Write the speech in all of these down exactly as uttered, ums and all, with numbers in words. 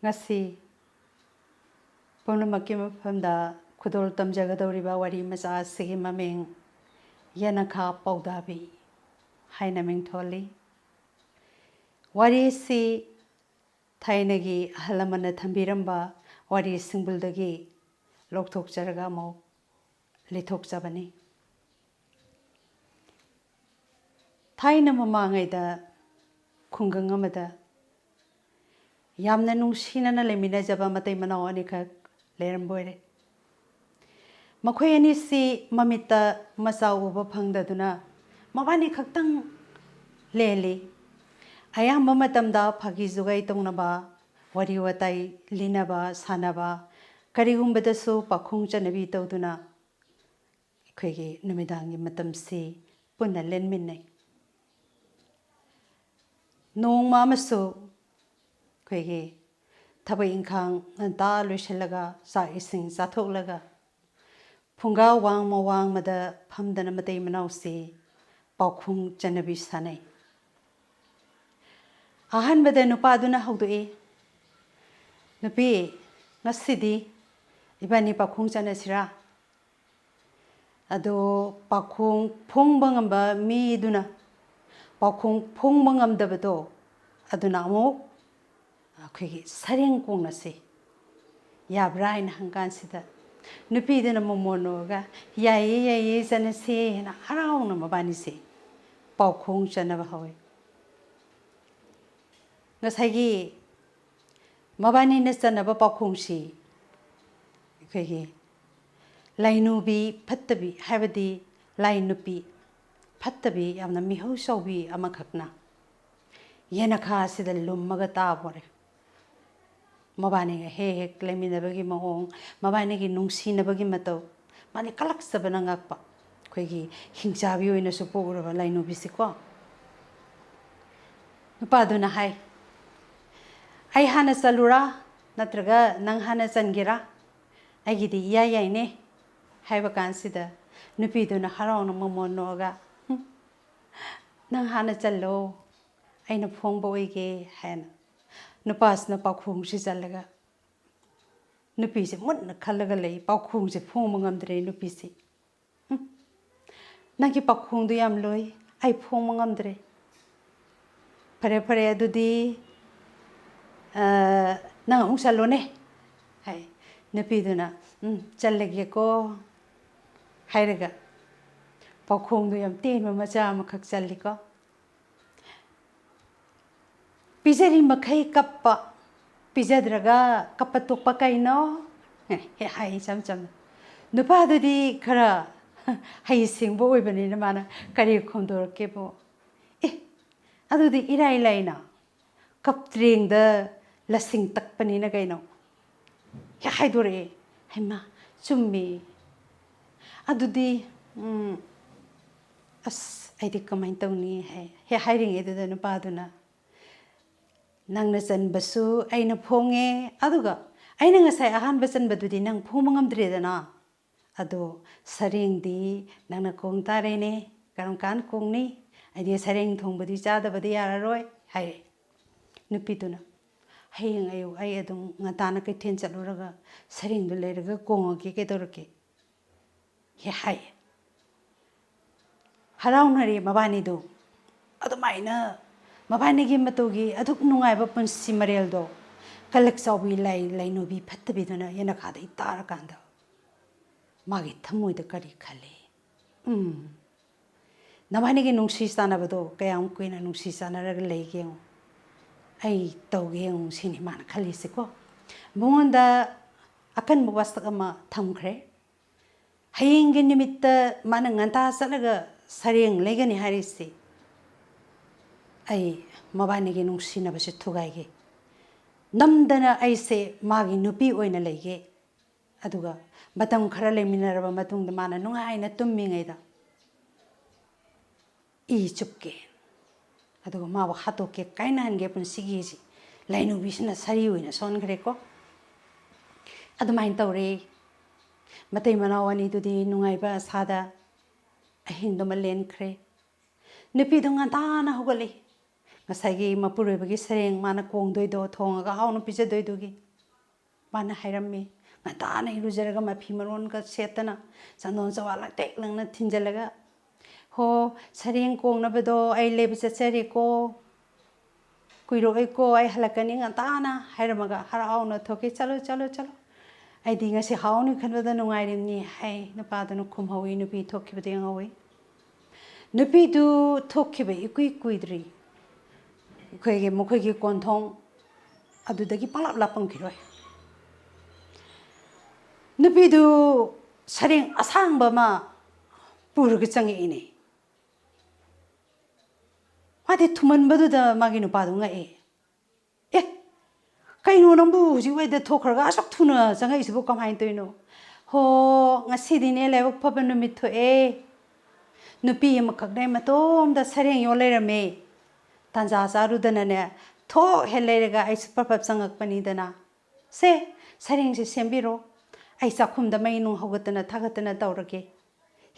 ꯉꯁꯤ ꯄꯨꯝꯅꯃꯛꯀꯤ ꯃꯐꯝꯗ ꯈꯨꯗꯣꯜ ꯇꯝꯖꯒꯗꯧꯔꯤꯕ ꯋꯥꯔꯤ ꯃꯆꯥ ꯑꯁꯤꯒꯤ ꯃꯃꯤꯡ ꯌꯦꯅꯈꯥ ꯄꯧꯗꯥꯕꯤ ꯍꯥꯏꯅ ꯃꯤꯡꯊꯣꯜꯂꯤ꯫ ꯋꯥꯔꯤꯁꯤ ꯊꯥꯏꯅꯒꯤ ꯑꯍꯜ ꯂꯃꯟꯅ ꯊꯝꯕꯤꯔꯝꯕ ꯋꯥꯔꯤ ꯁꯤꯡꯕꯨꯜꯗꯒꯤ ꯂꯧꯊꯣꯛꯆꯔꯒ ꯑꯃꯨꯛ ꯂꯤꯊꯣꯛꯆꯕꯅꯤ꯫ ꯊꯥꯏꯅ ꯃꯃꯥꯡꯉꯩꯗ ꯈꯨꯡꯒꯪ ꯑꯃꯗ ꯌꯥꯝꯅ ꯅꯨꯡꯁꯤꯅꯅ ꯂꯩꯃꯤꯟꯅꯖꯕ ꯃꯇꯩ ꯃꯅꯥꯎ ꯑꯅꯤꯈꯛ ꯂꯩꯔꯝꯕ ꯑꯣꯏꯔꯦ꯫ ꯃꯈꯣꯏ ꯑꯅꯤꯁꯤ ꯃꯃꯤꯠꯇ ꯃꯆꯥ ꯎꯕ ꯐꯪꯗꯗꯨꯅ ꯃꯕꯥꯅꯤ ꯈꯛꯇꯪ ꯂꯦꯜꯂꯤ꯫ ꯑꯌꯥꯝꯕ ꯃꯇꯝꯗ ꯐꯥꯒꯤ ꯖꯨꯒꯥꯏ ꯇꯧꯅꯕ, ꯋꯥꯔꯤ ꯋꯥꯇꯥꯏ ꯂꯤꯅꯕ ꯁꯥꯟꯅꯕ, ꯀꯔꯤꯒꯨꯝꯕꯗꯁꯨ ꯄꯥꯈꯣꯡ ꯆꯟꯅꯕꯤ ꯇꯧꯗꯨꯅ ꯑꯩꯈꯣꯏꯒꯤ ꯅꯨꯃꯤꯗꯥꯡꯒꯤ ꯃꯇꯝꯁꯤ ꯄꯨꯟꯅ ꯂꯦꯟꯃꯤꯟꯅꯩ꯫ ꯅꯣꯡꯃ ꯑꯃꯁꯨ ꯑꯩꯈꯣꯏꯒꯤ ꯊꯕꯛ ꯏꯪꯈꯥꯡ ꯉꯟꯇꯥ ꯂꯣꯏꯁꯤꯜꯂꯒ ꯆꯥꯛ ꯏꯁꯤꯡ ꯆꯥꯊꯣꯛꯂꯒ ꯐꯨꯡꯒꯥ ꯋꯥꯡꯃ ꯋꯥꯡꯃꯗ ꯐꯝꯗꯅ ꯃꯇꯩ ꯃꯅꯥꯎꯁꯤ ꯄꯥꯎꯈꯣꯡ ꯆꯟꯅꯕꯤ ꯁꯥꯟꯅꯩ꯫ ꯑꯍꯥꯟꯕꯗ ꯅꯨꯄꯥꯗꯨꯅ ꯍꯧꯗꯣꯛꯏ, "ꯅꯨꯄꯤ, ꯉꯁꯤꯗꯤ ꯏꯕꯥꯅꯤ ꯄꯥꯎꯈꯣꯡ ꯆꯟꯅꯁꯤꯔꯥ?" ꯑꯗꯣ ꯄꯥꯎꯈꯣꯡ ꯐꯣꯡꯕ ꯉꯝꯕ ꯃꯤꯗꯨꯅ ꯄꯥꯎꯈꯣꯡ ꯐꯣꯡꯕ ꯉꯝꯗꯕꯗꯣ, ꯑꯗꯨꯅ ꯑꯃꯨꯛ ꯑꯩꯈꯣꯏꯒꯤ ꯁꯔꯦꯡ ꯀꯣꯡꯅꯁꯤ ꯌꯥꯕ꯭ꯔꯥ ꯍꯥꯏꯅ ꯍꯪꯀꯥꯟꯁꯤꯗ ꯅꯨꯄꯤꯗꯨꯅ ꯃꯃꯣꯟ ꯅꯣꯛꯑꯒ, "ꯌꯥꯏꯌꯦ, ꯌꯥꯏꯌꯦ, ꯆꯟꯅꯁꯦ" ꯍꯥꯏꯅ ꯍꯔꯥꯎꯅ ꯃꯕꯥꯅꯤꯁꯦ ꯄꯥꯎꯈꯣꯡ ꯆꯟꯅꯕ ꯍꯧꯋꯤ꯫ ꯉꯁꯥꯏꯒꯤ ꯃꯕꯥꯅꯤꯅ ꯆꯟꯅꯕ ꯄꯥꯎꯈꯣꯡꯁꯤ ꯑꯩꯈꯣꯏꯒꯤ ꯂꯥꯏꯅꯨꯕꯤ ꯐꯠꯇꯕꯤ, ꯍꯥꯏꯕꯗꯤ ꯂꯥꯏ ꯅꯨꯄꯤ ꯐꯠꯇꯕꯤ, ꯌꯥꯝꯅ ꯃꯤꯍꯧ ꯆꯥꯎꯕꯤ ꯑꯃꯈꯛꯅ ꯌꯦꯅꯈꯥ ꯑꯁꯤꯗ ꯂꯨꯝꯃꯒ ꯇꯥꯕ ꯍꯧꯔꯦ꯫ ꯃꯕꯥꯅꯤꯒ ꯍꯦꯛ ꯍꯦꯛ ꯂꯩꯃꯤꯟꯅꯕꯒꯤ ꯃꯑꯣꯡ, ꯃꯕꯥꯅꯤꯒꯤ ꯅꯨꯡꯁꯤꯅꯕꯒꯤ ꯃꯇꯧ, ꯃꯥꯗꯤ ꯀꯂꯛꯆꯕꯅ ꯉꯛꯄ꯫ ꯑꯩꯈꯣꯏꯒꯤ ꯍꯤꯡꯆꯥꯕꯤ ꯑꯣꯏꯅꯁꯨ ꯄꯣꯛꯎꯔꯕ ꯂꯥꯏꯅꯨꯕꯤꯁꯤꯀꯣ꯫ ꯅꯨꯄꯥꯗꯨꯅ ꯍꯥꯏ, "ꯑꯩ ꯍꯥꯟꯅ ꯆꯠꯂꯨꯔꯥ, ꯅꯠꯇ꯭ꯔꯒ ꯅꯪ ꯍꯥꯟꯅ ꯆꯟꯒꯦꯔꯥ? ꯑꯩꯒꯤꯗꯤ ꯏꯌꯥ ꯌꯥꯏꯅꯦ" ꯍꯥꯏꯕ ꯀꯥꯟꯁꯤꯗ ꯅꯨꯄꯤꯗꯨꯅ ꯍꯔꯥꯎꯅ ꯃꯃꯣꯟ ꯅꯣꯛꯑꯒ, "ꯍꯨꯝ, ꯅꯪ ꯍꯥꯟꯅ ꯆꯜꯂꯣ, ꯑꯩꯅ ꯐꯣꯡꯕ ꯑꯣꯏꯒꯦ" ꯍꯥꯏꯅ ꯅꯨꯄꯥꯁꯤꯅ ꯄꯥꯎꯈꯣꯡꯁꯤ ꯆꯜꯂꯒ ꯅꯨꯄꯤꯁꯦ ꯃꯨꯟꯅ ꯈꯜꯂꯒ ꯂꯩ꯫ ꯄꯥꯎꯈꯣꯡꯁꯦ ꯐꯣꯡꯕ ꯉꯝꯗ꯭ꯔꯦ ꯅꯨꯄꯤꯁꯤ꯫ "ꯎꯝ, ꯅꯪꯒꯤ ꯄꯥꯎꯈꯣꯡꯗꯨ ꯌꯥꯝ ꯂꯨꯏ, ꯑꯩ ꯐꯣꯡꯕ ꯉꯝꯗ꯭ꯔꯦ꯫ ꯐꯔꯦ, ꯐꯔꯦ, ꯑꯗꯨꯗꯤ, ꯑ, ꯅꯪ ꯑꯃꯨꯛ ꯆꯠꯂꯣꯅꯦ" ꯍꯥꯏ꯫ ꯅꯨꯄꯤꯗꯨꯅ, "ꯎꯝ, ꯆꯠꯂꯒꯦꯀꯣ" ꯍꯥꯏꯔꯒ ꯄꯥꯎꯈꯣꯡꯗꯣ ꯌꯥꯝ ꯇꯦꯟꯕ ꯃꯆꯥ ꯑꯃꯈꯛ ꯆꯜꯂꯤꯀꯣ꯫ "ꯄꯤꯖꯔꯤ ꯃꯈꯩ ꯀꯞꯄ, ꯄꯤꯖꯗ꯭ꯔꯒ ꯀꯞꯄ ꯇꯣꯛꯄ ꯀꯩꯅꯣ?" ꯍꯦ, ꯍꯥꯏ ꯏꯆꯝ ꯆꯝꯅ꯫ ꯅꯨꯄꯥꯗꯨꯗꯤ ꯈꯔ ꯍꯩꯁꯤꯡꯕ ꯑꯣꯏꯕꯅꯤꯅ ꯃꯥꯅ ꯀꯔꯤ ꯈꯨꯝꯗꯣꯔꯛꯀꯦꯕꯨ, "ꯑꯦ, ꯑꯗꯨꯗꯤ ꯏꯔꯥꯏ ꯂꯥꯏꯅ ꯀꯞꯇ꯭ꯔꯦꯡꯗ ꯂꯁꯤꯡ ꯇꯛꯄꯅꯤꯅ ꯀꯩꯅꯣ?" ꯍꯦꯛ ꯍꯥꯏꯗꯣꯔꯛꯑꯦ꯫ ꯍꯩꯃꯥ, ꯆꯨꯝꯃꯤ꯫ ꯑꯗꯨꯗꯤ, ꯎꯝ, ꯑꯁ, ꯑꯩꯗꯤ ꯀꯃꯥꯏꯅ ꯇꯧꯅꯤ? ꯍꯥꯏ꯫ ꯍꯦꯛ ꯍꯥꯏꯔꯤꯉꯩꯗꯨꯗ ꯅꯨꯄꯥꯗꯨꯅ, "ꯅꯪꯅ ꯆꯟꯕꯁꯨ ꯑꯩꯅ ꯐꯣꯡꯉꯦ, ꯑꯗꯨꯒ ꯑꯩꯅ ꯉꯁꯥꯏ ꯑꯍꯥꯟꯕ ꯆꯟꯕꯗꯨꯗꯤ ꯅꯪ ꯐꯣꯡꯕ ꯉꯝꯗ꯭ꯔꯦꯗꯅ꯫ ꯑꯗꯣ ꯁꯔꯦꯡꯗꯤ ꯅꯪꯅ ꯀꯣꯡ ꯇꯥꯔꯦꯅꯦ, ꯀꯔꯝ ꯀꯥꯟ ꯀꯣꯡꯅꯤ? ꯑꯩꯗꯤ ꯁꯔꯦꯡ ꯊꯣꯡꯕꯗꯤ ꯆꯥꯗꯕꯗꯤ ꯌꯥꯔꯔꯣꯏ" ꯍꯥꯏꯔꯦ꯫ ꯅꯨꯄꯤꯗꯨꯅ, "ꯍꯌꯦꯡ ꯑꯌꯨꯛ ꯑꯩ ꯑꯗꯨꯝ ꯉꯟꯇꯥꯅ ꯀꯩꯊꯦꯜ ꯆꯠꯂꯨꯔꯒ ꯁꯔꯦꯡꯗꯨ ꯂꯩꯔꯒ ꯀꯣꯡꯉꯒꯦ, ꯀꯩꯗꯧꯔꯒꯦ?" ꯍꯦ ꯍꯥꯏ꯫ ꯍꯔꯥꯎꯅꯔꯦ ꯃꯕꯥꯅꯤꯗꯨ꯫ ꯑꯗꯨꯃꯥꯏꯅ ꯃꯕꯥꯅꯤꯒꯤ ꯃꯇꯧꯒꯤ ꯑꯗꯨꯛ ꯅꯨꯡꯉꯥꯏꯕ ꯄꯨꯟꯁꯤ ꯃꯔꯦꯜꯗꯣ ꯀꯂꯛ ꯆꯥꯎꯕꯤ ꯂꯥꯏ ꯂꯥꯏꯅꯨꯕꯤ ꯐꯠꯇꯕꯤꯗꯨꯅ ꯌꯦꯅꯈꯥꯗ ꯇꯥꯔꯀꯥꯟꯗ ꯃꯥꯒꯤ ꯊꯃꯣꯏꯗ ꯀꯔꯤ ꯈꯜꯂꯤ? "ꯎꯝ, ꯅꯕꯥꯅꯤꯒꯤ ꯅꯨꯡꯁꯤ ꯆꯥꯟꯅꯕꯗꯣ ꯀꯌꯥꯝ ꯀꯨꯏꯅ ꯅꯨꯡꯁꯤ ꯆꯥꯟꯅꯔꯒ ꯂꯩꯒꯦ ꯌꯦꯡꯉꯨ, ꯑꯩ ꯇꯧꯒꯦ ꯌꯦꯡꯉꯨ" ꯁꯤꯅꯤ ꯃꯥꯅ ꯈꯜꯂꯤꯁꯦꯀꯣ꯫ ꯃꯉꯣꯟꯗ ꯑꯀꯟꯕ ꯋꯥꯁꯛ ꯑꯃ ꯊꯝꯈ꯭ꯔꯦ꯫ ꯍꯌꯦꯡꯒꯤ ꯅꯨꯃꯤꯠꯇ ꯃꯥꯅ ꯉꯟꯇꯥ ꯆꯠꯂꯒ ꯁꯔꯦꯡ ꯂꯩꯒꯅꯤ ꯍꯥꯏꯔꯤꯁꯤ, ꯑꯩ ꯃꯕꯥꯅꯤꯒꯤ ꯅꯨꯡꯁꯤꯅꯕꯁꯦ ꯊꯨꯒꯥꯏꯒꯦ꯫ ꯅꯝꯗꯅ ꯑꯩꯁꯦ ꯃꯥꯒꯤ ꯅꯨꯄꯤ ꯑꯣꯏꯅ ꯂꯩꯒꯦ꯫ ꯑꯗꯨꯒ ꯃꯇꯝ ꯈꯔ ꯂꯩꯃꯤꯟꯅꯔꯕ ꯃꯇꯨꯡꯗ ꯃꯥꯅ ꯅꯨꯡꯉꯥꯏꯅ ꯇꯨꯝꯃꯤꯉꯩꯗ ꯏ ꯆꯨꯞꯀꯦ, ꯑꯗꯨꯒ ꯃꯥꯕꯨ ꯍꯥꯠꯇꯣꯛꯀꯦ, ꯀꯥꯏꯅꯍꯟꯒꯦ ꯄꯨꯟꯁꯤꯒꯤꯁꯤ ꯂꯥꯏꯅꯨꯕꯤꯁꯤꯅ ꯁꯥꯔꯤ ꯑꯣꯏꯅ ꯁꯣꯟꯈ꯭ꯔꯦꯀꯣ꯫ ꯑꯗꯨꯃꯥꯏꯅ ꯇꯧꯔꯦ꯫ ꯃꯇꯩ ꯃꯅꯥꯎ ꯑꯅꯤꯗꯨꯗꯤ ꯅꯨꯡꯉꯥꯏꯕ ꯑꯁꯥꯗ ꯑꯍꯤꯡꯗꯨꯃ ꯂꯦꯟꯈ꯭ꯔꯦ꯫ ꯅꯨꯄꯤꯗꯣ ꯉꯟꯇꯥꯅ ꯍꯧꯒꯠꯂꯤ꯫ ꯉꯁꯥꯏꯒꯤ ꯃꯄꯨꯔꯣꯏꯕꯒꯤ ꯁꯔꯦꯡ ꯃꯥꯅ ꯀꯣꯡꯗꯣꯏꯗꯣ ꯊꯣꯡꯉꯒ ꯍꯥꯎꯅ ꯄꯤꯖꯗꯣꯏꯗꯨꯒꯤ꯫ ꯃꯥꯅ ꯍꯥꯏꯔꯝꯃꯤ꯫ ꯉꯟꯇꯥꯅ ꯏꯔꯨꯖꯔꯒ ꯃꯐꯤ ꯃꯔꯣꯟꯒ ꯁꯦꯠꯇꯅ, ꯆꯟꯗꯣꯟ ꯆꯋꯥ ꯂꯥꯛꯇꯦꯛ ꯂꯪꯅ ꯊꯤꯟꯖꯜꯂꯒ, "ꯍꯣ, ꯁꯔꯦꯡ ꯀꯣꯡꯅꯕꯗꯣ ꯑꯩ ꯂꯩꯕ ꯆꯠꯆꯔꯦꯀꯣ꯫ ꯀꯨꯏꯔꯣꯏꯀꯣ, ꯑꯩ ꯍꯜꯂꯛꯀꯅꯤ ꯉꯟꯇꯥꯅ" ꯍꯥꯏꯔꯝꯃꯒ ꯍꯔꯥꯎꯅ ꯊꯣꯛꯈꯤ꯫ "ꯆꯠꯂꯣ, ꯆꯠꯂꯣ, ꯆꯠꯂꯣ꯫ ꯑꯩꯗꯤ ꯉꯁꯤ ꯍꯥꯎꯅꯤ ꯈꯟꯕꯗ ꯅꯨꯡꯉꯥꯏꯔꯤꯕꯅꯤ" ꯍꯥꯏ꯫ ꯅꯨꯄꯥꯗꯨꯅ ꯈꯨꯝꯍꯧꯋꯤ, ꯅꯨꯄꯤ ꯊꯣꯛꯈꯤꯕꯗꯤ ꯌꯦꯡꯍꯧꯋꯤ꯫ ꯅꯨꯄꯤꯗꯨ ꯊꯣꯛꯈꯤꯕ ꯏꯀꯨꯏ ꯀꯨꯏꯗ꯭ꯔꯤ꯫ ꯑꯩꯈꯣꯏꯒꯤ, ꯃꯈꯣꯏꯒꯤ ꯀꯣꯟꯊꯣꯡ ꯑꯗꯨꯗꯒꯤ ꯄꯪꯂꯥꯞ ꯂꯥꯞꯄꯝꯈꯤꯔꯣꯏ꯫ ꯅꯨꯄꯤꯗꯨ ꯁꯔꯦꯡ ꯑꯁꯥꯡꯕ ꯑꯃ ꯄꯨꯔꯒ ꯆꯪꯉꯛꯏꯅꯦ꯫ ꯃꯥꯗꯤ ꯊꯨꯃꯟꯕꯗꯨꯗ ꯃꯥꯒꯤ ꯅꯨꯄꯥꯗꯨ ꯉꯛꯑꯦ꯫ "ꯑꯦ, ꯀꯩꯅꯣ ꯅꯪꯕꯨ ꯍꯧꯖꯤꯛ ꯋꯥꯏꯗ ꯊꯣꯛꯈ꯭ꯔꯒ ꯑꯁꯨꯛ ꯊꯨꯅ ꯆꯪꯉꯛꯏꯁꯤꯕꯨ ꯀꯃꯥꯏꯅ ꯇꯧꯔꯤꯅꯣ?" "ꯍꯣ, ꯉꯁꯤꯗꯤꯅꯦ ꯂꯥꯏꯕꯛ ꯐꯕ ꯅꯨꯃꯤꯠ ꯊꯣꯛꯑꯦ꯫ ꯅꯨꯄꯤ ꯑꯃꯈꯛꯅꯦ ꯃꯇꯣꯝꯗ ꯁꯔꯦꯡ ꯌꯣꯜ ꯂꯩꯔꯝꯃꯦ꯫ ꯇꯥꯟꯖꯥ ꯆꯥꯔꯨꯗꯅꯅꯦ ꯊꯣꯛ ꯍꯦꯛ ꯂꯩꯔꯒ ꯑꯩꯁꯨ ꯄꯔꯞ ꯄꯔꯞ ꯆꯪꯉꯛꯄꯅꯤꯗꯅ꯫ ꯁꯦ, ꯁꯔꯦꯡꯁꯦ ꯁꯦꯝꯕꯤꯔꯣ꯫ ꯑꯩ ꯆꯥꯛꯈꯨꯝꯗ ꯃꯩ ꯅꯨꯡ ꯍꯧꯒꯠꯇꯅ ꯊꯥꯒꯠꯇꯅ ꯇꯧꯔꯒꯦ꯫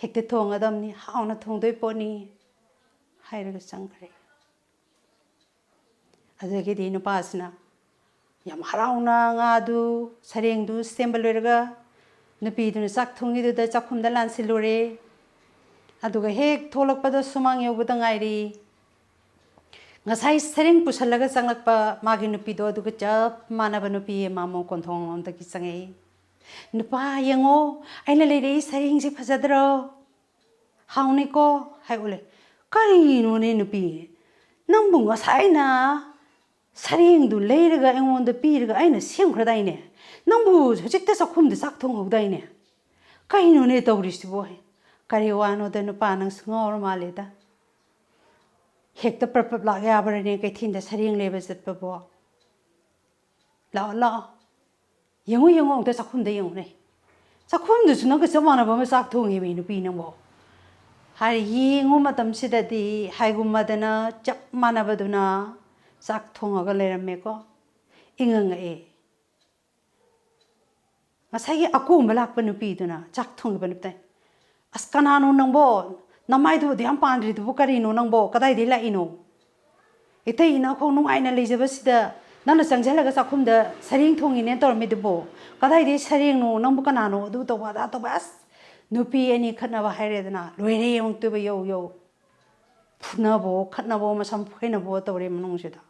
ꯍꯦꯛꯇ ꯊꯣꯡꯒꯗꯕꯅꯤ, ꯍꯥꯎꯅ ꯊꯣꯡꯗꯣꯏ ꯄꯣꯠꯅꯤ" ꯍꯥꯏꯔꯒ ꯆꯪꯈ꯭ꯔꯦ꯫ ꯑꯗꯨꯗꯒꯤꯗꯤ ꯅꯨꯄꯥꯁꯤꯅ ꯌꯥꯝ ꯍꯔꯥꯎꯅ ꯉꯥꯗꯨ, ꯁꯔꯦꯡꯗꯨ ꯁꯦꯝꯕ ꯂꯣꯏꯔꯒ ꯅꯨꯄꯤꯗꯨꯅ ꯆꯥꯛ ꯊꯣꯡꯉꯤꯗꯨꯗ ꯆꯥꯛꯈꯨꯝꯗ ꯂꯥꯟꯁꯤꯜꯂꯨꯔꯦ꯫ ꯑꯗꯨꯒ ꯍꯦꯛ ꯊꯣꯛꯂꯛꯄꯗ ꯁꯨꯃꯥꯡ ꯌꯧꯕꯗ ꯉꯥꯏꯔꯤ꯫ ꯉꯁꯥꯏ ꯁꯔꯦꯡ ꯄꯨꯁꯜꯂꯒ ꯆꯪꯂꯛꯄ ꯃꯥꯒꯤ ꯅꯨꯄꯤꯗꯣ ꯑꯗꯨꯒ ꯆꯞ ꯃꯥꯟꯅꯕ ꯅꯨꯄꯤ ꯑꯃ ꯑꯃꯨꯛ ꯀꯣꯟꯊꯣꯡꯂꯣꯝꯗꯒꯤ ꯆꯪꯉꯛꯏ꯫ "ꯅꯨꯄꯥ, ꯌꯦꯡꯉꯣ, ꯑꯩꯅ ꯂꯩꯔꯛꯏ ꯁꯔꯦꯡꯁꯦ ꯐꯖꯗ꯭ꯔꯣ?" "ꯍꯥꯎꯅꯤꯀꯣ" ꯍꯥꯏ ꯎꯠꯂꯦ꯫ "ꯀꯔꯤꯅꯣꯅꯦ ꯅꯨꯄꯤ, ꯅꯪꯕꯨ ꯉꯁꯥꯏꯅ ꯁꯔꯦꯡꯗꯨ ꯂꯩꯔꯒ ꯑꯩꯉꯣꯟꯗ ꯄꯤꯔꯒ ꯑꯩꯅ ꯁꯦꯝꯈ꯭ꯔꯗꯥꯏꯅꯦ? ꯅꯪꯕꯨ ꯍꯧꯖꯤꯛꯇ ꯆꯥꯛꯈꯨꯝꯗ ꯆꯥꯛ ꯊꯣꯡꯍꯧꯗꯥꯏꯅꯦ? ꯀꯩꯅꯣꯅꯦ ꯇꯧꯔꯤꯁꯤꯕꯣ?" ꯍꯥꯏ꯫ "ꯀꯔꯤ ꯋꯥꯅꯣꯗ ꯅꯨꯄꯥ, ꯅꯪꯁꯨ ꯉꯥꯎꯔ ꯃꯥꯜꯂꯦꯗ꯫ ꯍꯦꯛꯇ ꯄ꯭ꯔꯞ ꯄ꯭ꯔꯞ ꯂꯥꯛ ꯌꯥꯕ꯭ꯔꯅꯦ ꯀꯩꯊꯦꯜꯗ ꯁꯔꯦꯡ ꯂꯩꯕ ꯆꯠꯄꯕꯣ? ꯂꯥꯛꯑꯣ, ꯂꯥꯛꯑꯣ꯫ ꯌꯦꯡꯉꯨ, ꯌꯦꯡꯉꯨ, ꯑꯃꯨꯛꯇ ꯆꯥꯛꯈꯨꯝꯗ ꯌꯦꯡꯉꯨꯅꯦ꯫ ꯆꯥꯛꯈꯨꯝꯗꯨꯁꯨ ꯅꯪꯒ ꯆꯞ ꯃꯥꯟꯅꯕ ꯑꯃ ꯆꯥꯛ ꯊꯣꯡꯉꯦꯃꯤ ꯅꯨꯄꯤ ꯅꯪꯕꯣ" ꯍꯥꯏꯔ ꯌꯦꯡꯉꯨ ꯃꯇꯝꯁꯤꯗꯗꯤ ꯍꯥꯏꯒꯨꯝꯃꯗꯅ ꯆꯞ ꯃꯥꯟꯅꯕꯗꯨꯅ ꯆꯥꯛ ꯊꯣꯡꯉꯒ ꯂꯩꯔꯝꯃꯦꯀꯣ꯫ ꯏꯉꯛ ꯉꯛꯑꯦ꯫ ꯉꯁꯥꯏꯒꯤ ꯑꯀꯣꯝꯕ ꯂꯥꯛꯄ ꯅꯨꯄꯤꯗꯨꯅ ꯆꯥꯛ ꯊꯣꯡꯉꯤꯕ ꯅꯨꯄꯤꯗ, "ꯑꯁ, ꯀꯅꯥꯅꯣ ꯅꯪꯕꯣ? ꯅꯃꯥꯏꯗꯨ ꯑꯗꯨ ꯌꯥꯝ ꯄꯥꯟꯗ꯭ꯔꯤꯗꯨꯕꯨ ꯀꯔꯤꯅꯣ ꯅꯪꯕꯣ? ꯀꯗꯥꯏꯗꯒꯤ ꯂꯥꯛꯏꯅꯣ?" ꯏꯇꯩ ꯏꯅꯥꯎꯈꯣꯡ ꯅꯨꯡꯉꯥꯏꯅ ꯂꯩꯖꯕꯁꯤꯗ ꯅꯪꯅ ꯆꯪꯁꯤꯜꯂꯒ ꯆꯥꯛꯈꯨꯝꯗ ꯁꯔꯦꯡ ꯊꯣꯡꯉꯤꯅꯦꯅ ꯇꯧꯔꯝꯃꯤꯗꯨꯕꯣ? ꯀꯗꯥꯏꯗꯒꯤ ꯁꯔꯦꯡꯅꯣ? ꯅꯪꯕꯨ ꯀꯅꯥꯅꯣ? ꯑꯗꯨ ꯇꯧꯕ ꯑꯗꯥ ꯇꯧꯕ꯫ ꯑꯁ, ꯅꯨꯄꯤ ꯑꯅꯤ ꯈꯠꯅꯕ ꯍꯥꯏꯔꯦꯗꯅ, ꯂꯣꯏꯔꯦ ꯑꯃꯨꯛꯇꯣꯏꯕ꯫ ꯌꯧ ꯌꯧ, ꯐꯨꯅꯕꯣ ꯈꯠꯅꯕꯣ ꯃꯁꯝ ꯐꯣꯏꯅꯕꯣ ꯇꯧꯔꯦ ꯃꯅꯨꯡꯁꯤꯗ꯫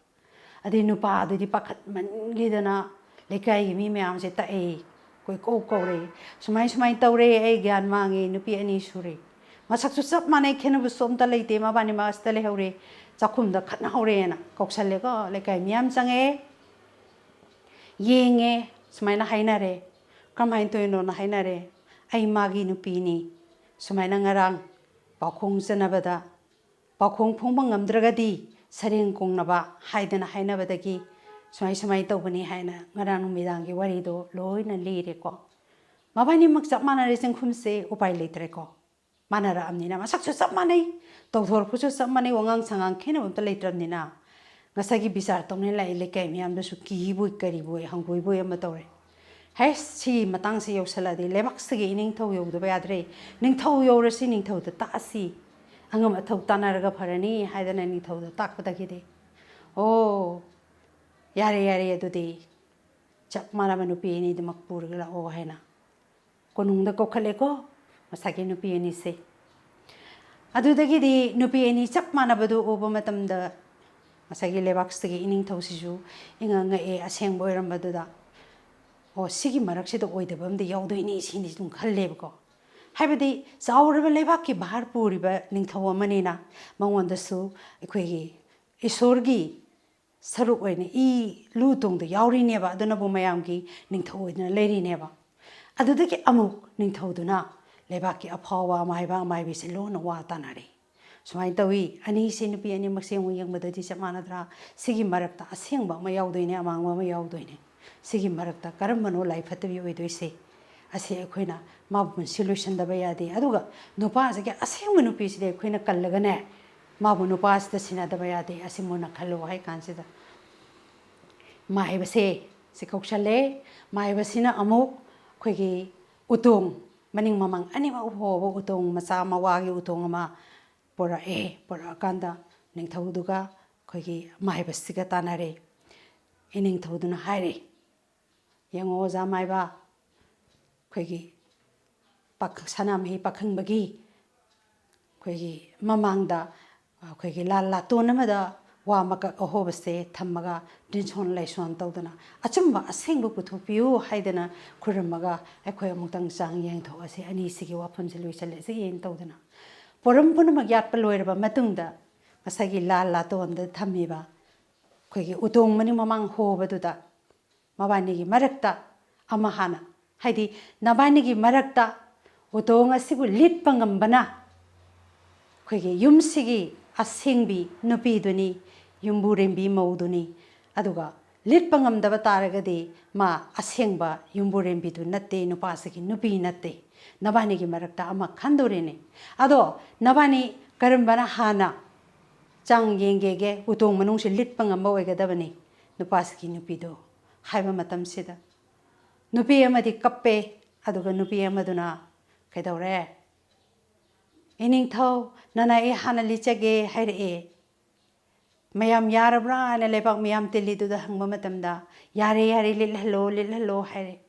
ꯑꯗꯩ ꯅꯨꯄꯥꯗꯨꯗꯤ ꯄꯥꯈꯠꯃꯟꯈꯤꯗꯅ ꯂꯩꯀꯥꯏꯒꯤ ꯃꯤ ꯃꯌꯥꯝꯁꯦ ꯇꯛꯑꯦ, ꯀꯣꯏꯀꯧ ꯀꯧꯔꯦ, "ꯁꯨꯃꯥꯏ ꯁꯨꯃꯥꯏꯅ ꯇꯧꯔꯦ, ꯑꯩ ꯒ꯭ꯌꯥꯟ ꯃꯥꯡꯉꯦ, ꯅꯨꯄꯤ ꯑꯅꯤ ꯁꯨꯔꯦ, ꯃꯁꯛꯁꯨ ꯆꯞ ꯃꯥꯟꯅꯩ, ꯈꯦꯠꯅꯕꯁꯨ ꯑꯝꯇ ꯂꯩꯇꯦ, ꯃꯕꯥꯅꯤꯃꯛ ꯑꯁꯤꯗ ꯂꯩꯍꯧꯔꯦ, ꯆꯥꯛꯈꯨꯝꯗ ꯈꯠꯅꯍꯧꯔꯦꯅ" ꯀꯧꯁꯜꯂꯦꯀꯣ꯫ ꯂꯩꯀꯥꯏ ꯃꯤꯌꯥꯝ ꯆꯪꯉꯛꯑꯦ, ꯌꯦꯡꯉꯦ, ꯁꯨꯃꯥꯏꯅ ꯍꯥꯏꯅꯔꯦ꯫ "ꯀꯔꯝꯍꯥꯏꯅ ꯇꯧꯔꯤꯅꯣꯅ?" ꯍꯥꯏꯅꯔꯦ꯫ "ꯑꯩ ꯃꯥꯒꯤ ꯅꯨꯄꯤꯅꯤ, ꯁꯨꯃꯥꯏꯅ ꯉꯔꯥꯡ ꯄꯥꯎꯈꯣꯡ ꯆꯟꯅꯕꯗ ꯄꯥꯎꯈꯣꯡ ꯐꯣꯡꯕ ꯉꯝꯗ꯭ꯔꯒꯗꯤ ꯁꯔꯦꯡ ꯀꯣꯡꯅꯕ ꯍꯥꯏꯗꯅ ꯍꯥꯏꯅꯕꯗꯒꯤ ꯁꯨꯃꯥꯏ ꯁꯨꯃꯥꯏ ꯇꯧꯕꯅꯤ" ꯍꯥꯏꯅ ꯉꯔꯥꯡ ꯅꯨꯃꯤꯗꯥꯡꯒꯤ ꯋꯥꯔꯤꯗꯣ ꯂꯣꯏꯅ ꯂꯤꯔꯦꯀꯣ꯫ ꯃꯕꯥꯅꯤꯃꯛ ꯆꯞ ꯃꯥꯟꯅꯔꯦ, ꯆꯤꯡꯈꯨꯝꯁꯦ ꯎꯄꯥꯏ ꯂꯩꯇ꯭ꯔꯦꯀꯣ꯫ ꯃꯥꯟꯅꯔꯛꯑꯕꯅꯤꯅ, ꯃꯁꯛꯁꯨ ꯆꯞ ꯃꯥꯟꯅꯩ, ꯇꯧꯊꯣꯔꯛꯄꯁꯨ ꯆꯞ ꯃꯥꯟꯅꯩ, ꯋꯥꯉꯥꯡ ꯁꯉꯥꯡ ꯈꯦꯠꯅꯕ ꯑꯝꯇ ꯂꯩꯇ꯭ꯔꯕꯅꯤꯅ, ꯉꯁꯥꯏꯒꯤ ꯕꯤꯆꯥꯔ ꯇꯧꯅꯤꯡ ꯂꯥꯛꯏ ꯂꯩꯀꯥꯏ ꯃꯤꯌꯥꯝꯗꯨꯁꯨ ꯀꯤꯕꯣꯏ ꯀꯔꯤꯕꯣꯏ ꯍꯪꯒꯣꯏꯕꯣꯏ ꯑꯃ ꯇꯧꯔꯦ꯫ ꯍꯩꯁ, ꯁꯤꯒꯤ ꯃꯇꯥꯡꯁꯤ ꯌꯧꯁꯜꯂꯛꯑꯗꯤ ꯂꯩꯕꯥꯛꯁꯤꯒꯤ ꯏꯅꯤꯡꯊꯧ ꯌꯧꯗꯕ ꯌꯥꯗ꯭ꯔꯦ꯫ ꯅꯤꯡꯊꯧ ꯌꯧꯔꯁꯤ, ꯅꯤꯡꯊꯧꯗ ꯇꯥꯛꯑꯁꯤ, ꯑꯉꯝ ꯑꯊꯧ ꯇꯥꯟꯅꯔꯒ ꯐꯔꯅꯤ ꯍꯥꯏꯗꯅ ꯅꯤꯡꯊꯧꯗ ꯇꯥꯛꯄꯗꯒꯤꯗꯤ, "ꯑꯣ, ꯌꯥꯔꯦ, ꯌꯥꯔꯦ, ꯑꯗꯨꯗꯤ ꯆꯞ ꯃꯥꯟꯅꯕ ꯅꯨꯄꯤ ꯑꯅꯤꯗꯨꯃꯛ ꯄꯨꯔꯒ ꯂꯥꯛꯑꯣ" ꯍꯥꯏꯅ ꯀꯣꯅꯨꯡꯗ ꯀꯧꯈꯠꯂꯦꯀꯣ, ꯉꯁꯥꯏꯒꯤ ꯅꯨꯄꯤ ꯑꯅꯤꯁꯦ꯫ ꯑꯗꯨꯗꯒꯤꯗꯤ ꯅꯨꯄꯤ ꯑꯅꯤ ꯆꯞ ꯃꯥꯟꯅꯕꯗꯨ ꯎꯕ ꯃꯇꯝꯗ ꯉꯁꯥꯏꯒꯤ ꯂꯩꯕꯥꯛꯁꯤꯒꯤ ꯏꯅꯤꯡꯊꯧꯁꯤꯁꯨ ꯏꯉꯛ ꯉꯛꯑꯦ, ꯑꯁꯦꯡꯕ ꯑꯣꯏꯔꯝꯕꯗꯨꯗ꯫ "ꯑꯣ, ꯁꯤꯒꯤ ꯃꯔꯛꯁꯤꯗ ꯑꯣꯏꯗꯕ ꯑꯃꯗꯤ ꯌꯥꯎꯗꯣꯏꯅꯤ" ꯁꯤꯅꯤ ꯑꯗꯨꯝ ꯈꯜꯂꯦꯕꯀꯣ꯫ ꯍꯥꯏꯕꯗꯤ ꯆꯥꯎꯔꯕ ꯂꯩꯕꯥꯛꯀꯤ ꯚꯥꯔ ꯄꯨꯔꯤꯕ ꯅꯤꯡꯊꯧ ꯑꯃꯅꯤꯅ ꯃꯉꯣꯟꯗꯁꯨ ꯑꯩꯈꯣꯏꯒꯤ ꯏꯁꯣꯔꯒꯤ ꯁꯔꯨꯛ ꯑꯣꯏꯅ ꯏ ꯂꯨ ꯇꯣꯡꯗ ꯌꯥꯎꯔꯤꯅꯦꯕ, ꯑꯗꯨꯅꯕꯨ ꯃꯌꯥꯝꯒꯤ ꯅꯤꯡꯊꯧ ꯑꯣꯏꯗꯨꯅ ꯂꯩꯔꯤꯅꯦꯕ꯫ ꯑꯗꯨꯗꯒꯤ ꯑꯃꯨꯛ ꯅꯤꯡꯊꯧꯗꯨꯅ ꯂꯩꯕꯥꯛꯀꯤ ꯑꯐꯥꯎꯕ ꯑꯃꯥꯏꯕ ꯑꯃꯥꯏꯕꯤꯁꯦ ꯂꯣꯟꯅ ꯋꯥ ꯇꯥꯅꯔꯦ꯫ ꯁꯨꯃꯥꯏꯅ ꯇꯧꯏ, ꯑꯅꯤꯁꯦ, ꯅꯨꯄꯤ ꯑꯅꯤꯃꯛꯁꯦ ꯑꯃꯨꯛ ꯌꯦꯡꯕꯗꯗꯤ ꯆꯞ ꯃꯥꯟꯅꯗ꯭ꯔꯥ? ꯁꯤꯒꯤ ꯃꯔꯛꯇ ꯑꯁꯦꯡꯕ ꯑꯃ ꯌꯥꯎꯗꯣꯏꯅꯦ, ꯑꯃꯥꯡꯕ ꯑꯃ ꯌꯥꯎꯗꯣꯏꯅꯦ꯫ ꯁꯤꯒꯤ ꯃꯔꯛꯇ ꯀꯔꯝꯕꯅꯣ ꯂꯥꯏ ꯐꯠꯇꯕꯤ ꯑꯣꯏꯗꯣꯏꯁꯦ? ꯑꯁꯤ ꯑꯩꯈꯣꯏꯅ ꯃꯥꯕꯨ ꯄꯨꯟꯁꯤ ꯂꯣꯏꯁꯤꯟꯗꯕ ꯌꯥꯗꯦ꯫ ꯑꯗꯨꯒ ꯅꯨꯄꯥꯁꯤꯒꯤ ꯑꯁꯦꯡꯕ ꯅꯨꯄꯤꯁꯤꯗꯤ ꯑꯩꯈꯣꯏꯅ ꯀꯜꯂꯒꯅꯦ, ꯃꯥꯕꯨ ꯅꯨꯄꯥꯁꯤꯗ ꯁꯤꯟꯅꯗꯕ ꯌꯥꯗꯦ꯫ ꯑꯁꯤ ꯃꯨꯟꯅ ꯈꯜꯂꯨ ꯍꯥꯏ ꯀꯥꯟꯁꯤꯗ ꯃꯥꯏꯕꯁꯦ ꯁꯤ ꯀꯧꯁꯜꯂꯦ꯫ ꯃꯥꯏꯕꯁꯤꯅ ꯑꯃꯨꯛ ꯑꯩꯈꯣꯏꯒꯤ ꯎꯇꯣꯡ, ꯃꯅꯤꯡ ꯃꯃꯥꯡ ꯑꯅꯤꯃꯛ ꯍꯣꯕ ꯎꯇꯣꯡ ꯃꯆꯥ ꯑꯃ, ꯋꯥꯒꯤ ꯎꯇꯣꯡ ꯑꯃ ꯄꯨꯔꯛꯑꯦ꯫ ꯄꯨꯔꯛꯑꯀꯥꯟꯗ ꯅꯤꯡꯊꯧꯗꯨꯒ ꯑꯩꯈꯣꯏꯒꯤ ꯃꯥꯏꯕꯁꯤꯒ ꯇꯥꯟꯅꯔꯦ꯫ ꯏꯅꯤꯡꯊꯧꯗꯨꯅ ꯍꯥꯏꯔꯦ, "ꯌꯦꯡꯉꯣ ꯑꯣꯖꯥ ꯃꯥꯏꯕ, ꯑꯩꯈꯣꯏꯒꯤ ꯄꯥꯈ-, ꯁꯅꯥꯃꯍꯤ ꯄꯥꯈꯪꯕꯒꯤ ꯑꯩꯈꯣꯏꯒꯤ ꯃꯃꯥꯡꯗ ꯑꯩꯈꯣꯏꯒꯤ ꯂꯥꯜ ꯂꯥꯇꯣꯟ ꯑꯃꯗ ꯋꯥ ꯃꯀꯛ ꯑꯍꯣꯕꯁꯦ ꯊꯝꯃꯒ ꯇꯤꯟꯁꯣꯟ ꯂꯥꯏꯁꯣꯟ ꯇꯧꯗꯅ ꯑꯆꯨꯝꯕ ꯑꯁꯦꯡꯕ ꯄꯨꯊꯣꯛꯄꯤꯌꯨ" ꯍꯥꯏꯗꯅ ꯈꯨꯔꯨꯝꯃꯒ ꯑꯩꯈꯣꯏ ꯑꯃꯨꯛꯇꯪ ꯆꯥꯡ ꯌꯦꯡꯊꯣꯛꯑꯁꯤ, ꯑꯅꯤꯁꯤꯒꯤ ꯋꯥꯐꯝꯁꯦ ꯂꯣꯏꯁꯤꯜꯂꯁꯤ ꯍꯥꯏꯅ ꯇꯧꯗꯅ ꯄꯣꯔꯝ ꯄꯨꯝꯅꯃꯛ ꯌꯥꯠꯄ ꯂꯣꯏꯔꯕ ꯃꯇꯨꯡꯗ ꯉꯁꯥꯏꯒꯤ ꯂꯥꯜ ꯂꯥꯇꯣꯟꯗ ꯊꯝꯃꯤꯕ ꯑꯩꯈꯣꯏꯒꯤ ꯎꯇꯣꯡ ꯃꯅꯤꯡ ꯃꯃꯥꯡ ꯍꯣꯕꯗꯨꯗ ꯃꯕꯥꯅꯤꯒꯤ ꯃꯔꯛꯇ ꯑꯃ ꯍꯥꯟꯅ, ꯍꯥꯏꯗꯤ ꯅꯕꯥꯅꯤꯒꯤ ꯃꯔꯛꯇ ꯎꯇꯣꯡ ꯑꯁꯤꯕꯨ ꯂꯤꯠꯄ ꯉꯝꯕꯅ ꯑꯩꯈꯣꯏꯒꯤ ꯌꯨꯝꯁꯤꯒꯤ ꯑꯁꯦꯡꯕꯤ ꯅꯨꯄꯤꯗꯨꯅꯤ, ꯌꯨꯝꯕꯨꯔꯦꯝꯕꯤ ꯃꯧꯗꯨꯅꯤ꯫ ꯑꯗꯨꯒ ꯂꯤꯠꯄ ꯉꯝꯗꯕ ꯇꯥꯔꯒꯗꯤ ꯃꯥ ꯑꯁꯦꯡꯕ ꯌꯨꯝꯕꯨꯔꯦꯝꯕꯤꯗꯨ ꯅꯠꯇꯦ, ꯅꯨꯄꯥꯁꯤꯒꯤ ꯅꯨꯄꯤ ꯅꯠꯇꯦ꯫ ꯅꯕꯥꯅꯤꯒꯤ ꯃꯔꯛꯇ ꯑꯃ ꯈꯟꯗꯣꯔꯤꯅꯤ꯫ ꯑꯗꯣ ꯅꯕꯥꯅꯤ ꯀꯔꯝꯕꯅ ꯍꯥꯟꯅ ꯆꯥꯡ ꯌꯦꯡꯒꯦꯒꯦ, ꯎꯇꯣꯡ ꯃꯅꯨꯡꯁꯤ ꯂꯤꯠꯄ ꯉꯝꯕ ꯑꯣꯏꯒꯗꯕꯅꯤ ꯅꯨꯄꯥꯁꯤꯒꯤ ꯅꯨꯄꯤꯗꯣ ꯍꯥꯏꯕ ꯃꯇꯝꯁꯤꯗ ꯅꯨꯄꯤ ꯑꯃꯗꯤ ꯀꯞꯄꯦ, ꯑꯗꯨꯒ ꯅꯨꯄꯤ ꯑꯃꯗꯨꯅ ꯀꯩꯗꯧꯔꯦ? "ꯏꯅꯤꯡꯊꯧ, ꯅꯅꯥ ꯑꯩ ꯍꯥꯟꯅ ꯂꯤꯠꯆꯒꯦ" ꯍꯥꯏꯔꯛꯑꯦ꯫ ꯃꯌꯥꯝ ꯌꯥꯔꯕ꯭ꯔꯥ ꯍꯥꯏꯅ ꯂꯩꯕꯥꯛ ꯃꯌꯥꯝ ꯇꯤꯜꯂꯤꯗꯨꯗ ꯍꯪꯕ ꯃꯇꯝꯗ, "ꯌꯥꯔꯦ, ꯌꯥꯔꯦ, ꯂꯤꯠꯍꯜꯂꯣ, ꯂꯤꯠꯍꯜꯂꯣ" ꯍꯥꯏꯔꯦ꯫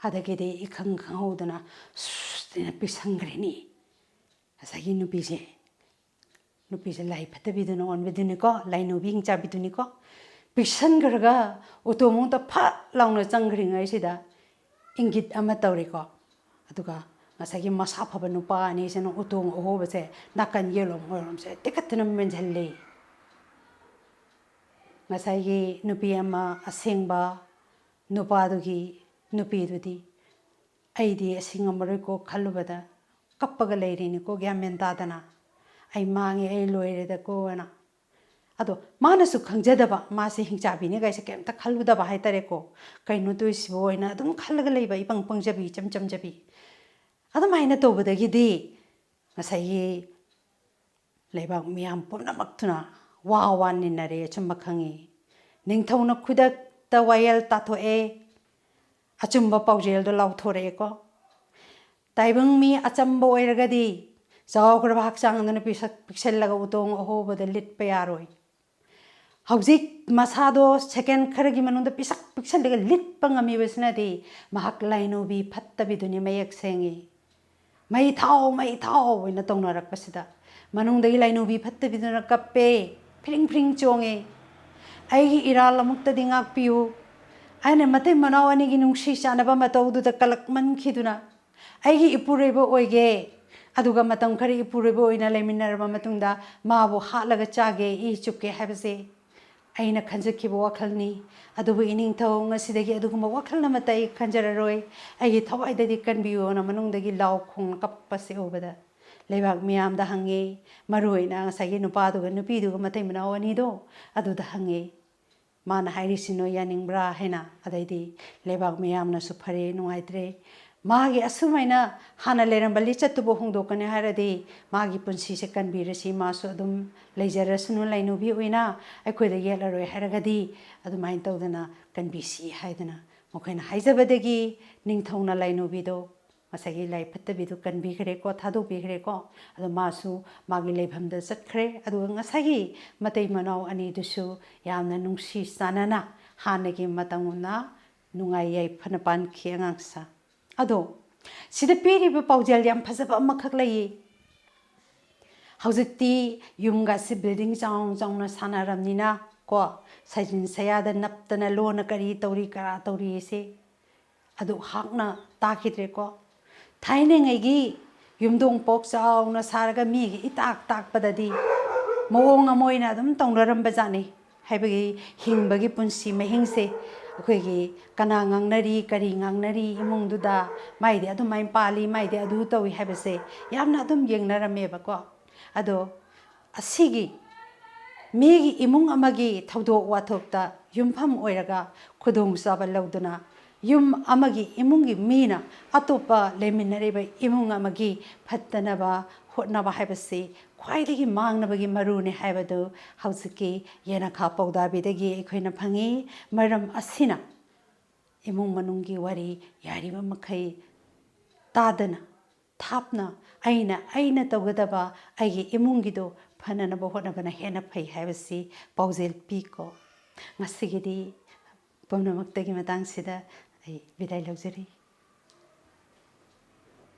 ꯑꯗꯒꯤꯗꯤ ꯏꯈꯪ ꯈꯪꯍꯧꯗꯅ ꯁꯨꯁ ꯍꯥꯏꯅ ꯄꯤꯛꯁꯟꯈ꯭ꯔꯦꯅꯤ꯫ ꯉꯁꯥꯏꯒꯤ ꯅꯨꯄꯤꯁꯦ, ꯅꯨꯄꯤꯁꯦ ꯂꯥꯏ ꯐꯠꯇꯕꯤꯗꯨꯅ ꯑꯣꯟꯕꯤꯗꯨꯅꯤꯀꯣ, ꯂꯥꯏꯅꯨꯕꯤ ꯍꯤꯡꯆꯥꯕꯤꯗꯨꯅꯤꯀꯣ꯫ ꯄꯤꯛꯁꯟꯈ꯭ꯔꯒ ꯎꯇꯣꯝ ꯃꯅꯨꯡꯗ ꯐꯠ ꯂꯥꯎꯅ ꯆꯪꯈ꯭ꯔꯤꯉꯩꯁꯤꯗ ꯏꯪꯒꯤꯠ ꯑꯃ ꯇꯧꯔꯦꯀꯣ꯫ ꯑꯗꯨꯒ ꯉꯁꯥꯏꯒꯤ ꯃꯁꯥ ꯐꯕ ꯅꯨꯄꯥ ꯑꯅꯤꯁꯤꯅ ꯎꯇꯣꯡ ꯑꯍꯣꯕꯁꯦ ꯅꯥꯀꯟ ꯌꯦꯠꯂꯣꯝ ꯑꯣꯏꯔꯣꯝꯁꯦ ꯇꯤꯛꯈꯠꯇꯅ ꯃꯦꯟꯁꯤꯜꯂꯤ꯫ ꯉꯁꯥꯏꯒꯤ ꯅꯨꯄꯤ ꯑꯃ ꯑꯁꯦꯡꯕ ꯅꯨꯄꯥꯗꯨꯒꯤ ꯅꯨꯄꯤꯗꯨꯗꯤ, "ꯑꯩꯗꯤ ꯑꯁꯤ ꯉꯝꯃꯔꯣꯏꯀꯣ" ꯈꯜꯂꯨꯕꯗ ꯀꯞꯄꯒ ꯂꯩꯔꯤꯅꯤꯀꯣ, ꯒ꯭ꯌꯥꯟ ꯃꯦꯟ ꯇꯥꯗꯅ꯫ "ꯑꯩ ꯃꯥꯡꯉꯦ, ꯑꯩ ꯂꯣꯏꯔꯦꯗꯀꯣ" ꯍꯥꯏꯅ꯫ ꯑꯗꯣ ꯃꯥꯅꯁꯨ ꯈꯪꯖꯗꯕ, ꯃꯥꯁꯦ ꯍꯤꯡꯆꯥꯕꯤꯅꯦ ꯀꯥꯏꯁꯦ ꯀꯩꯝꯇ ꯈꯜꯂꯨꯗꯕ ꯍꯥꯏꯇꯥꯔꯦꯀꯣ꯫ "ꯀꯩꯅꯣ ꯇꯧꯔꯤꯁꯤꯕꯣ" ꯍꯥꯏꯅ ꯑꯗꯨꯝ ꯈꯜꯂꯒ ꯂꯩꯕ, ꯏꯄꯪ ꯄꯪꯖꯕꯤ, ꯏꯆꯝ ꯆꯝꯖꯕꯤ꯫ ꯑꯗꯨꯃꯥꯏꯅ ꯇꯧꯕꯗꯒꯤꯗꯤ ꯉꯁꯥꯏꯒꯤ ꯂꯩꯕꯥꯛ ꯃꯤꯌꯥꯝ ꯄꯨꯝꯅꯃꯛꯇꯨꯅ ꯋꯥ ꯋꯥ ꯅꯤꯟꯅꯔꯦ, ꯑꯆꯨꯝꯕ ꯈꯪꯉꯤ꯫ ꯅꯤꯡꯊꯧꯅ ꯈꯨꯗꯛꯇ ꯋꯥꯌꯦꯜ ꯇꯥꯊꯣꯛꯑꯦ, ꯑꯆꯨꯝꯕ ꯄꯥꯎꯖꯦꯜꯗꯣ ꯂꯥꯎꯊꯣꯔꯛꯑꯦꯀꯣ꯫ ꯇꯥꯏꯕꯪ ꯃꯤ ꯑꯆꯝꯕ ꯑꯣꯏꯔꯒꯗꯤ ꯆꯥꯎꯈ꯭ꯔꯕ ꯍꯛꯆꯥꯡꯗꯨꯅ ꯄꯤꯛꯁꯛ-, ꯄꯤꯛꯁꯜꯂꯒ ꯎꯇꯣꯡ ꯑꯍꯣꯕꯗ ꯂꯤꯠꯄ ꯌꯥꯔꯣꯏ꯫ ꯍꯧꯖꯤꯛ ꯃꯁꯥꯗꯣ ꯁꯦꯀꯦꯟ ꯈꯔꯒꯤ ꯃꯅꯨꯡꯗ ꯄꯤꯁꯛ ꯄꯤꯛꯁꯜꯂꯒ ꯂꯤꯠꯄ ꯉꯝꯃꯤꯕꯁꯤꯅꯗꯤ ꯃꯍꯥꯛ ꯂꯥꯏꯅꯨꯕꯤ ꯐꯠꯇꯕꯤꯗꯨꯅꯤ꯫ ꯃꯌꯦꯛ ꯁꯦꯡꯉꯤ꯫ "ꯃꯩ ꯊꯥꯎ, ꯃꯩ ꯊꯥꯎ" ꯍꯥꯏꯅ ꯇꯧꯅꯔꯛꯄꯁꯤꯗ ꯃꯅꯨꯡꯗꯒꯤ ꯂꯥꯏꯅꯨꯕꯤ ꯐꯠꯇꯕꯤꯗꯨꯅ ꯀꯞꯄꯦ, ꯐ꯭ꯔꯤꯡ ꯐ꯭ꯔꯤꯡ ꯆꯣꯡꯉꯦ꯫ "ꯑꯩꯒꯤ ꯏꯔꯥꯜ ꯑꯃꯨꯛꯇꯗꯤ ꯉꯥꯛꯄꯤꯌꯨ꯫ ꯑꯩꯅ ꯃꯇꯩ ꯃꯅꯥꯎ ꯑꯅꯤꯒꯤ ꯅꯨꯡꯁꯤ ꯆꯥꯟꯅꯕ ꯃꯇꯧꯗꯨꯗ ꯀꯂꯛꯃꯟꯈꯤꯗꯨꯅ ꯑꯩꯒꯤ ꯏꯄꯨꯔꯣꯏꯕ ꯑꯣꯏꯒꯦ, ꯑꯗꯨꯒ ꯃꯇꯝ ꯈꯔ ꯏꯄꯨꯔꯣꯏꯕ ꯑꯣꯏꯅ ꯂꯩꯃꯤꯟꯅꯔꯕ ꯃꯇꯨꯡꯗ ꯃꯥꯕꯨ ꯍꯥꯠꯂꯒ ꯆꯥꯒꯦ, ꯏ ꯆꯨꯞꯀꯦ ꯍꯥꯏꯕꯁꯦ ꯑꯩꯅ ꯈꯟꯖꯈꯤꯕ ꯋꯥꯈꯜꯅꯤ꯫ ꯑꯗꯨꯕꯨ ꯏꯅꯤꯡꯊꯧ, ꯉꯁꯤꯗꯒꯤ ꯑꯗꯨꯒꯨꯝꯕ ꯋꯥꯈꯜ ꯑꯃꯠꯇ ꯑꯩ ꯈꯟꯖꯔꯔꯣꯏ꯫ ꯑꯩꯒꯤ ꯊꯋꯥꯏꯗꯗꯤ ꯀꯟꯕꯤꯌꯨꯅ" ꯃꯅꯨꯡꯗꯒꯤ ꯂꯥꯎ ꯈꯣꯡꯅ ꯀꯞꯄꯁꯦ ꯎꯕꯗ ꯂꯩꯕꯥꯛ ꯃꯤꯌꯥꯝꯗ ꯍꯪꯉꯤ꯫ ꯃꯔꯨꯑꯣꯏꯅ ꯉꯁꯥꯏꯒꯤ ꯅꯨꯄꯥꯗꯨꯒ ꯅꯨꯄꯤꯗꯨꯒ, ꯃꯇꯩ ꯃꯅꯥꯎ ꯑꯅꯤꯗꯣ, ꯑꯗꯨꯗ ꯍꯪꯉꯤ꯫ "ꯃꯥꯅ ꯍꯥꯏꯔꯤꯁꯤ ꯅꯣꯏ ꯌꯥꯅꯤꯡꯕ꯭ꯔꯥ?" ꯍꯥꯏꯅ꯫ ꯑꯗꯩꯗꯤ ꯂꯩꯕꯥꯛ ꯃꯤꯌꯥꯝꯅꯁꯨ "ꯐꯔꯦ, ꯅꯨꯡꯉꯥꯏꯇ꯭ꯔꯦ꯫ ꯃꯥꯒꯤ ꯑꯁꯨꯃꯥꯏꯅ ꯍꯥꯟꯅ ꯂꯩꯔꯝꯕ ꯂꯤꯆꯠꯇꯨꯕꯨ ꯍꯣꯡꯗꯣꯛꯀꯅꯤ ꯍꯥꯏꯔꯗꯤ ꯃꯥꯒꯤ ꯄꯨꯟꯁꯤꯁꯦ ꯀꯟꯕꯤꯔꯁꯤ, ꯃꯥꯁꯨ ꯑꯗꯨꯝ ꯂꯩꯖꯔꯁꯅꯨ ꯂꯥꯏꯅꯨꯕꯤ ꯑꯣꯏꯅ, ꯑꯩꯈꯣꯏꯗ ꯌꯦꯠꯂꯔꯣꯏ ꯍꯥꯏꯔꯒꯗꯤ ꯑꯗꯨꯃꯥꯏꯅ ꯇꯧꯗꯅ ꯀꯟꯕꯤꯁꯤ" ꯍꯥꯏꯗꯅ ꯃꯈꯣꯏꯅ ꯍꯥꯏꯖꯕꯗꯒꯤ ꯅꯤꯡꯊꯧꯅ ꯂꯥꯏꯅꯨꯕꯤꯗꯣ ꯉꯁꯥꯏꯒꯤ ꯂꯥꯏ ꯐꯠꯇꯕꯤꯗꯨ ꯀꯟꯕꯤꯈ꯭ꯔꯦꯀꯣ, ꯊꯥꯗꯣꯛꯄꯤꯈ꯭ꯔꯦꯀꯣ꯫ ꯑꯗꯣ ꯃꯥꯁꯨ ꯃꯥꯒꯤ ꯂꯩꯐꯝꯗ ꯆꯠꯈ꯭ꯔꯦ꯫ ꯑꯗꯨꯒ ꯉꯁꯥꯏꯒꯤ ꯃꯇꯩ ꯃꯅꯥꯎ ꯑꯅꯤꯗꯨꯁꯨ ꯌꯥꯝꯅ ꯅꯨꯡꯁꯤ ꯆꯥꯟꯅꯅ ꯍꯥꯟꯅꯒꯤ ꯃꯇꯝꯒꯨꯝꯅ ꯅꯨꯡꯉꯥꯏ ꯌꯥꯏꯐꯅ ꯄꯥꯟꯈꯤ ꯑꯉꯥꯡꯁꯥ꯫ ꯑꯗꯣ ꯁꯤꯗ ꯄꯤꯔꯤꯕ ꯄꯥꯎꯖꯦꯜ ꯌꯥꯝ ꯐꯖꯕ ꯑꯃꯈꯛ ꯂꯩꯌꯦ꯫ ꯍꯧꯖꯤꯛꯇꯤ ꯌꯨꯝꯒꯁꯤ ꯕꯤꯜꯗꯤꯡ ꯆꯥꯎꯅ ꯆꯥꯎꯅ ꯁꯥꯟꯅꯔꯕꯅꯤꯅ ꯀꯣ, ꯁꯩꯖꯤꯟ ꯁꯌꯥꯗ ꯅꯞꯇꯅ ꯂꯣꯟꯅ ꯀꯔꯤ ꯇꯧꯔꯤ ꯀꯔꯥ ꯇꯧꯔꯤ ꯑꯁꯤ ꯑꯗꯨ ꯍꯥꯛꯅ ꯇꯥꯈꯤꯗ꯭ꯔꯦꯀꯣ꯫ ꯊꯥꯏꯅꯉꯩꯒꯤ ꯌꯨꯝꯗꯣꯡ ꯄꯣꯛ ꯆꯥꯎꯅ ꯁꯥꯔꯒ ꯃꯤꯒꯤ ꯏꯇꯥꯛ ꯇꯥꯛꯄꯗꯗꯤ ꯃꯑꯣꯡ ꯑꯃ ꯑꯣꯏꯅ ꯑꯗꯨꯝ ꯇꯧꯅꯔꯝꯕ ꯖꯥꯠꯅꯤ꯫ ꯍꯥꯏꯕꯒꯤ ꯍꯤꯡꯕꯒꯤ ꯄꯨꯟꯁꯤ ꯃꯍꯤꯡꯁꯦ ꯑꯩꯈꯣꯏꯒꯤ ꯀꯅꯥ ꯉꯥꯡꯅꯔꯤ, ꯀꯔꯤ ꯉꯥꯡꯅꯔꯤ ꯏꯃꯨꯡꯗꯨꯗ, ꯃꯥꯏꯗꯤ ꯑꯗꯨꯃꯥꯏꯅ ꯄꯥꯜꯂꯤ, ꯃꯥꯏꯗꯤ ꯑꯗꯨ ꯇꯧꯏ ꯍꯥꯏꯕꯁꯦ ꯌꯥꯝꯅ ꯑꯗꯨꯝ ꯌꯦꯡꯅꯔꯝꯃꯦꯕꯀꯣ꯫ ꯑꯗꯣ ꯑꯁꯤꯒꯤ ꯃꯤꯒꯤ ꯏꯃꯨꯡ ꯑꯃꯒꯤ ꯊꯧꯗꯣꯛ ꯋꯥꯊꯣꯛꯇ ꯌꯨꯝꯐꯝ ꯑꯣꯏꯔꯒ ꯈꯨꯗꯣꯡꯆꯥꯕ ꯂꯧꯗꯨꯅ ꯌꯨꯝ ꯑꯃꯒꯤ ꯏꯃꯨꯡꯒꯤ ꯃꯤꯅ ꯑꯇꯣꯞꯄ ꯂꯩꯃꯤꯟꯅꯔꯤꯕ ꯏꯃꯨꯡ ꯑꯃꯒꯤ ꯐꯠꯇꯅꯕ ꯍꯣꯠꯅꯕ ꯍꯥꯏꯕꯁꯤ ꯈ꯭ꯋꯥꯏꯗꯒꯤ ꯃꯥꯡꯅꯕꯒꯤ ꯃꯔꯨꯅꯤ ꯍꯥꯏꯕꯗꯨ ꯍꯧꯖꯤꯛꯀꯤ ꯌꯦꯅꯈꯥ ꯄꯥꯎꯗꯥꯕꯤꯗꯒꯤ ꯑꯩꯈꯣꯏꯅ ꯐꯪꯉꯤ꯫ ꯃꯔꯝ ꯑꯁꯤꯅ ꯏꯃꯨꯡ ꯃꯅꯨꯡꯒꯤ ꯋꯥꯔꯤ ꯌꯥꯔꯤꯕ ꯃꯈꯩ ꯇꯥꯗꯅ ꯊꯥꯞꯅ ꯑꯩꯅ, ꯑꯩꯅ ꯇꯧꯒꯗꯕ ꯑꯩꯒꯤ ꯏꯃꯨꯡꯒꯤꯗꯣ ꯐꯅꯅꯕ ꯍꯣꯠꯅꯕꯅ ꯍꯦꯟꯅ ꯐꯩ ꯍꯥꯏꯕꯁꯤ ꯄꯥꯎꯖꯦꯜ ꯄꯤꯀꯣ꯫ ꯉꯁꯤꯒꯤꯗꯤ ꯄꯨꯝꯅꯃꯛꯇꯒꯤ ꯃꯇꯥꯡꯁꯤꯗ ꯑꯩ ꯕꯤꯗꯥꯏ ꯂꯧꯖꯔꯤ꯫